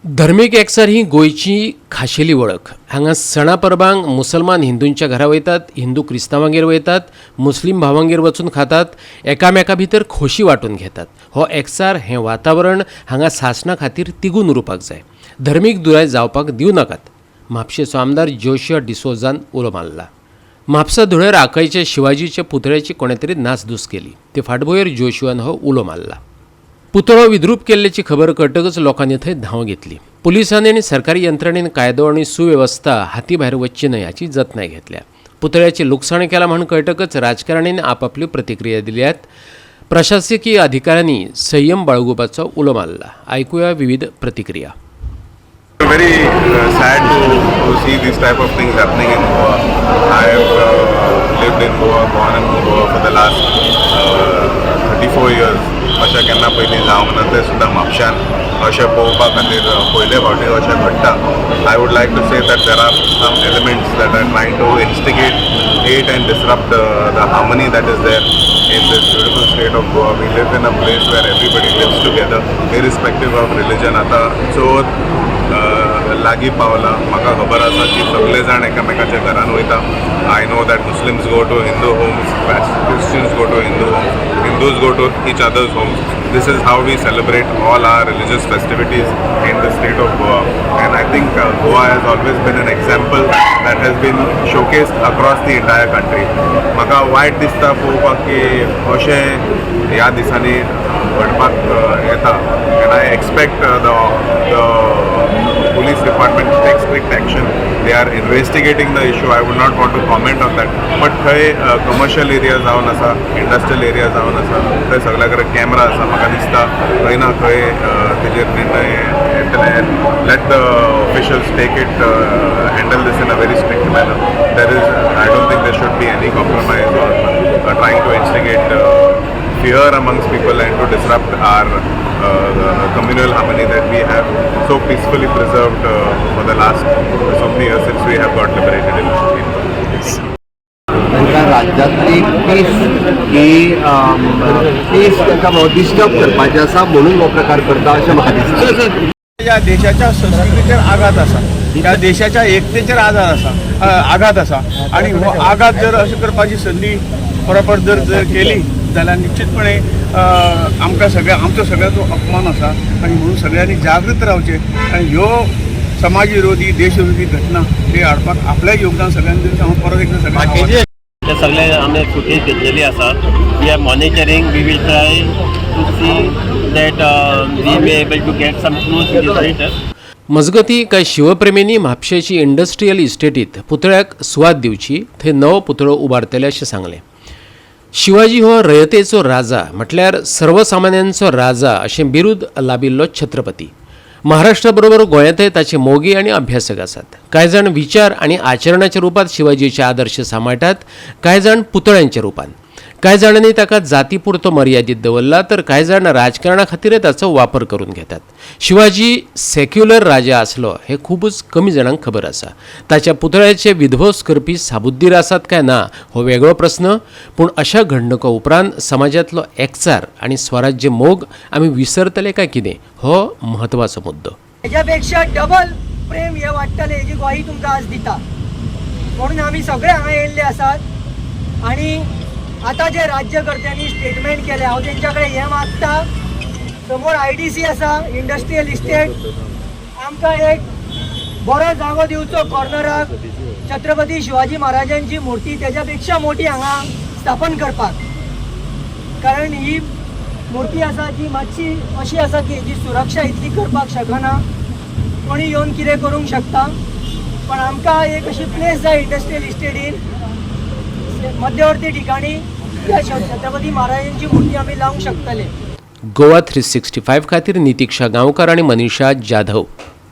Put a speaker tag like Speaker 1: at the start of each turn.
Speaker 1: धर्मीक एकचार ही गोंयची खाशेली वळख. हांगा सणा परबांक मुसलमान हिंदूंच्या घरा वयतात, हिंदू क्रिस्तांवांगेर वयतात, मुस्लीम भावांगेर वचून खातात, एकामेका भितर खोशी वांटून घेतात. हो एकचार, हें वातावरण हांगा सासणा खातीर तिगून उरपाक जाय. धर्मीक दुराय जावपाक दिवं नाकात, म्हापशेचो आमदार जोशिया डिसोजान उलो मारला. म्हापसा धुळेर आकायच्या शिवाजीच्या पुतळ्याची कोणें तरी नासधूस केली. ते फाटभुंयेर जोशियान हो उलो मारला. पुतळो विद्रूप केल्ल्याची खबर कळटकच लोकांनी थंय धांव घेतली. पुलिसांनी आनी सरकारी यंत्रणेन कायदो आनी सुवेवस्था हाती भायर वचची न्हय हाची जतनाय घेतल्या. पुतळ्याची लुकसाण केला म्हूण कळटकच राजकारण्यांनी आपापल्यो प्रतिक्रिया दिल्यात. प्रशासकीय अधिकाऱ्यांनी संयम बाळगुपाचो उलो मारला. आयकुया विविध प्रतिक्रिया.
Speaker 2: Very sad to see these type of things happening in Goa. I have lived in Goa, born in Goa for the last 34 years. अशें केन्ना पयलीं जावंक ना. तें सुद्दां म्हापश्यान अशें पळोवपा खातीर पयले फावटी अशें घडटा. I would like to say that there are some elements that are trying to instigate hate and disrupt the harmony that is there in this beautiful state of Goa. We live in a place where everybody lives together, irrespective of religion. आतां चवथ लागीं पावला. म्हाका खबर आसा की सगळे जाण एकामेकाच्या घरान वयता. I know that Muslims go to Hindu homes, Christians go to Hindu homes, Hindus go to each other's homes. This is how we celebrate all our religious festivities in the state of Goa. And I think Goa has always been an example that has been showcased across the entire country. म्हाका वायट दिसता पळोवपाक की अशें ह्या दिसांनी घडपाक येता, and I expect the police department to take strict action. They are investigating the issue. I would not want to comment on that. But थंय कमर्शियल एरिया जावन आसा, इंडस्ट्रियल एरिया जावन आसा, थंय सगल्या कडेन कॅमरा आसा. म्हाका दिसता खंय ना खंय तेजेर निर्णय येतले. Let the officials take it, handle this in a very strict manner. There is, I don't think there should be any compromise on trying to instigate fear amongst people and to disrupt our communal harmony that we have so peacefully preserved for the last so many years since we have got liberated in
Speaker 3: तांकां राज्यांतली piece ही piece तांकां disturb करपाचें आसा म्हणून हो प्रकार करता अशें म्हाका दिसता.
Speaker 4: ह्या देशाच्या संस्कृतीचेर आघात आसा, ह्या देशाच्या एकतेचेर आधार आसा, आघात आसा आणि हो आघात जर अशें करपाची संदी बरोबर जर जर केली जाल्यार निश्चितपणे आमकां सगळ्या आमचो सगळ्याचो अपमान आसा आनी म्हणून सगळ्यांनी जागृत रावचें आनी ह्यो समाज विरोधी, देश विरोधी घटना हे हाडपाक आपलें योगदान सगळ्यांनी दिवचें. हांव परत एकदां सगळ्यांक
Speaker 5: ते सगळे आमी फुटेज घेतलेली आसा. We are monitoring. We will try to see that we may able to get some clues in this matter.
Speaker 1: मजगती, कांय शिवप्रेमींनी म्हापशेची इंडस्ट्रियल इस्टेटीत पुतळ्याक सुवात दिवची, थंय नवो पुतळो उबारतले अशें सांगलें. शिवाजी हो रयतेचो राजा, म्हटल्यार सर्वसामान्यांचो राजा अशें बिरूद लाबिल्लो छत्रपती. महाराष्ट्रा बरोबर गोंयांतय ताचे मोगी आनी अभ्यासक आसात. कांय जाण विचार आनी आचरणाच्या रुपांत शिवाजीचे आदर्श सांबाळटात, कांय जाण पुतळ्यांच्या रुपान. कांय जाणांनी ताका जातीपुरतो मर्यादीत दवरला, तर कांय जाण राजकारणा खातीरय ताचो वापर करून घेतात. शिवाजी सेक्युलर राजा आसलो हें खुबूच कमी जाणांक खबर आसा. ताच्या पुतळ्याचे विध्वंस करपी साबुद्दीर आसात काय ना हो वेगळो प्रस्न, पूण अशा घडणुका उपरांत समाजांतलो एकचार आनी स्वराज्य मोग आमी विसरतले काय कितें हो म्हत्वाचो मुद्दो.
Speaker 6: हेज्या पेक्षा डबल प्रेम हे वाडटलें हेजी ग्वाही तुमकां आज दिता. म्हणून आमी सगळे हांगा येयल्ले आसात आनी आतां जे राज्यकर्त्यांनी स्टेटमेंट केलें, हांव तेंच्या कडेन हें मागता, समोर आयडीसी आसा, इंडस्ट्रियल इस्टेट, आमकां एक बरो जागो दिवचो कॉर्नराक, छत्रपती शिवाजी महाराजांची मूर्ती तेज्या पेक्षा मोठी हांगा स्थापन करपाक. कारण ही मूर्ती आसा ती मातशी अशी आसा की हेजी सुरक्षा इतली करपाक शकना, कोणी येवन कितें करूंक शकता. पण आमकां एक अशी प्लेस जाय इंडस्ट्रियल इस्टेटीन मध्यवर्ती ठिकाणी त्या छत्रपती महाराजांची मूर्ती आमी लावंक शकतले.
Speaker 1: गोवा 365 खातीर नितीक्षा गांवकार आणि मनीषा जाधव.